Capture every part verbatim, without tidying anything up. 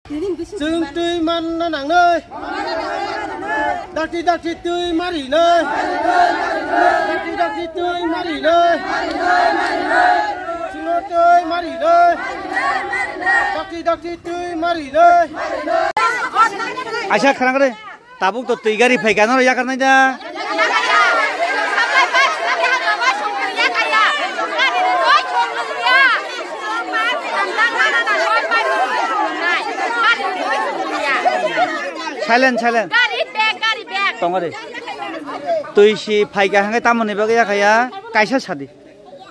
Chwng twi manna nangnai. Dakti dakti twi marinai. Dakti dakti twi marinai. Chwngno twi marinai. Dakti dakti twi marinai. Aisa kharang re. Tabuk to twi gari phaikha, norok yakarnai da. Silent, silent. Gari bag, gari bag. Tongori. Twi si phaikha hwnkhe tamoni bagwi yakhaya, kaisa sadi.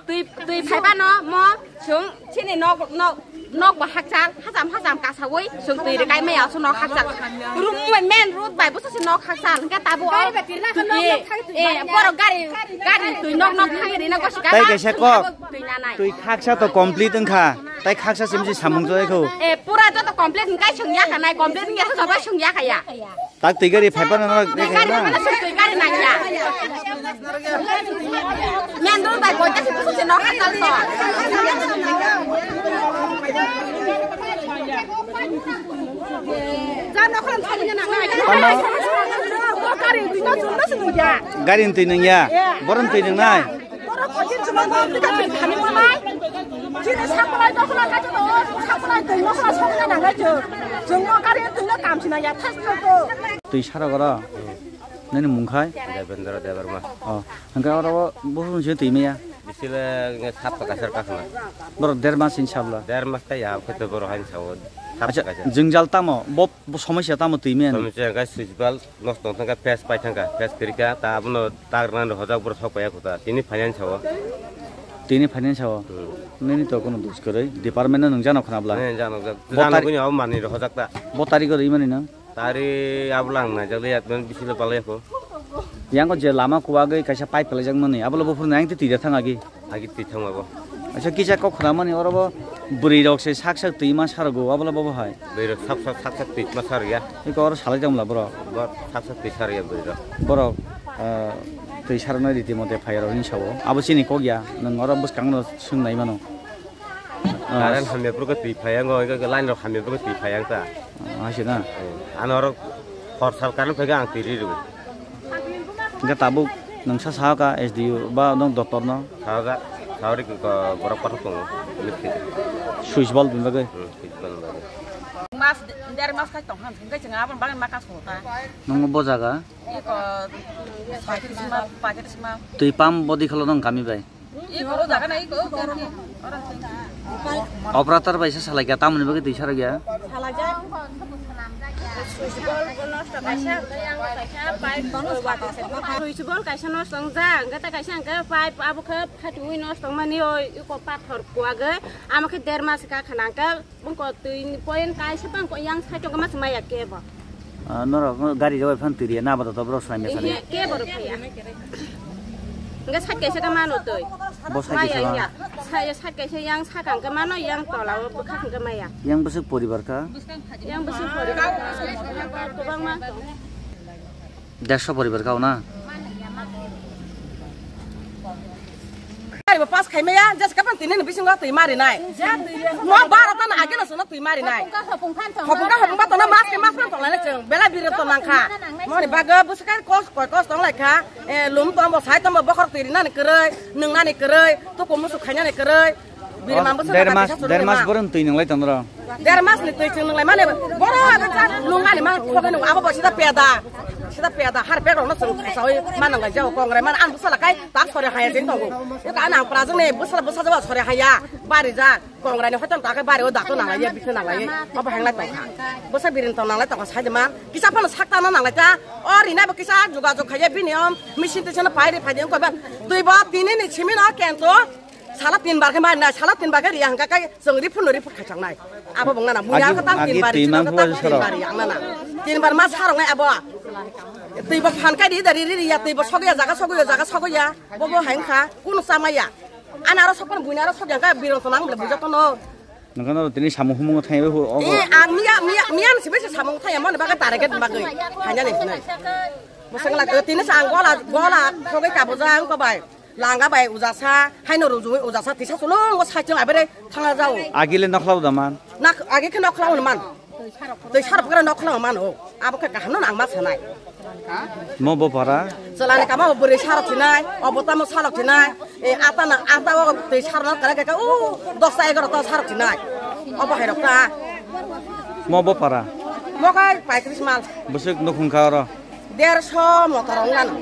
Twi, twi phaiba no mo chwng chini nok, nok, nok bo hakchal, hacham, hacham kasawi chwng twi rwkai maya, so nok hakchal. Rum, main road bai busa si nok hakchal, hwnkhe tabo o twi, eh, borok gari, gari twi nok, nok thangwi rina gosi. Tai kaisa kok, twi nanai. Twi khaksa to complete wngkha, tai khaksa simsi samung jai kho. Eh, pura joto complete wngkai chwng yakanai, complete wngya khe jobai chwng yakaya. Tak twi gari phai phano no. Twi gari phano sung twi gari nangya. Main road bai boita si pusu si nok hakal to. Ja nok han thani na na. Gari twi no chum na sung ya. Gari twi nangya. Borom twi nangnai. Borok kochir chumang twi ka twi thani manai. Chini samunai dokhna kaitor, samunai twi mosla sokna nangnai chwng. Chwng no kari twi no kam sina ya thas thas to. Twi sara gora. Nini mung khai? Devendra Debbarma. Oh, hwnkhe oro bo buphuru se twi maya. Bisile nge sap taka sar kasma. Boro der mas inshallah. Der mas ta ya khe to boro hain sawo. Sap taka sar. Acha, jwngjal tamo, bo, bo somosya tamo twi maya ni? Somosya ga switch bulb. Nosto wng thangkha, pes pai thangkha, pes kwrwikha, ta abono tak rwnani hojak borok sok paiya kho ta, tini finance o. Tini finance o? Hmm. Nini to kono dos kwrwi, department no nwng jano khna bla? Nini jano jak, Botari- jano kuni abo manwi rw hojak ta. Bo tarikh o rwimani no? Tari abo lang naijak le, yatman bisilo palai kho. Yango je lama kuwagwi kaisa pipe kwlaijak mani, abo lo buphuru nang twi twi da thang agi? Agi twi thangma bo. Acha, kisa kok khna mani oro bo bwrwi rok se sak sak twi ma sargo, abo le bo bo hai. Bwrwi rok sak sak, sak sak twi ma sarya. Iko oro salai tong la borok. Bo sak sak twi sarya bwrwi rok. Borok, ah, twi sarnai riti mote phai rok hinwi sao. Abo chini kok ya, nwng oro bwskang no swng nai mano. Ah. Current hamya phuru khe twi phai yango, iko line rok hamya phuru khe twi phai yang ta. Ah, hai se na? Hmm. Ano oro hor sal current phai khe ang twi ri rw. Hingke tabuk nwng sa sahaka S D O ba nwng doctor no? Sahaka, sahori ko borok kothok tongo, electric. Switch bulb ni bagwi? Hmm, switch bulb ni bagwi. Mas, der mas khai tong ham, hingke chwng aboni bagwi ma kasongo ta. Nwng bo jaga? Iko, sakit sima, paket sima. Twi pump bodi khalo nwng kami bai? Operator bai se salai kha, tamoni bagwi twi sarok ya? Switch bulb kaisa nosto wngjak, hwnkhe tei kaisa hwnkhe pipe abo khe phatwi nosto wngmani, o iko pathor kuwagwi, amo khe der mas kha khna hwnkhe. Bongko twi ni point kaisa bangko yang side o ma se maya kebo. Ah, norok gari rok phan twi riya na ba to borok swlai mesa ni. Ehe, kebo rok phaiya. Hingke side kaisa ka mano twi. Bo side kaisa ba? Maya ya. Sa-, side kaisa yang sakang ka mano, yang tola o bwkhak hingke maya. Yang bwswk poribar ka? Yang bwswk poribar ka? Kwbangma. Dersho poribar kao na? Gari bo pass khai maya, jesa kapan tini ni bisingo twi mari nai. Mo bara tan age no sono twi mari nai. Hopung ka hopung ba tono mas ke mas tong lai chwng. Bela biri to nang kha. Moni bago bwswk kos koi kos tong lai kha. Eh, lum tong bo sai tong bo bokhor twi rinani kwrwi, nwngnani kwrwi, tuku musu khainani kwrwi. Biri Oh, mambo der sana mas, kati sa der mas chulungma. Borok twi nwnglai tong ro. Der mas ni twi chwng nwnglai mane boro abo cha lungani ma khogai nung abo bo sida peda. Sida peda har pek rok no chwng sawi ma nwnglai jao kongrai man ang bwsala kai tak sori haya jeng tongo. Ika ana ang prajwk ni bwsala bwsa jao sori haya bari ja kongrai ni hoitam takai bari o dakto nanglai ya bikno nanglai ya abo henglai tong kha. Bwsa birin tong nanglai tong kha sai de man kisa phano sakta no nanglai ta o rina bo kisa juga jog khaiya bini om misin twi sano pai ri phai de ko ba twi bo tini ni simi no kento. Sala tin bar khe mari nai, sala tin bar khe riya hwnkha khe chwng report no report khai chang nai. Abo bung nana muya Agi, khe tang tin agi bar twi chwng mang khe tang buai tin sorok. Bar yang nana. Tin bar ma sarok nai abo. Twi bo phan kai ri da ri ri ri ya, twi bo sogwi ya, jaga sogwi ya, jaga sogwi ya. Bo bo hai wngkha, kunu chama ya. Ana aro sokpan buina aro sogya khe birong to nang bole bujo to no. Nokha no tini samung humung thai bai hu ogo. Eh, ang miya, miya, miya ni sibai se samung thai ya, moni bagwi target bagwi. Hanya ni sinai. Bosong la tini sa ang gola, gola sogwi kabuja ang ko bai. Langa bai ujasa, haino rujui ujasa, tisa sulung o saichung abere thanga jao. Agile nokhlao da man. Nak, agi khe nokhlao man. Twi sarok pokra nok khwlwng mano. Abo khe kaham no nang ma sanai. Mo bo para. Chalani kama bo bwrwi sarok sinai, obo tamo sarok sinai. E ata na ata o twi sarok no kala kaka u dosta egarota sarok sinai. Obo hai rok ta. Mo bo para. Mo kai paikris mal. Bwswk nukhung kha oro. Derso motor ong lano.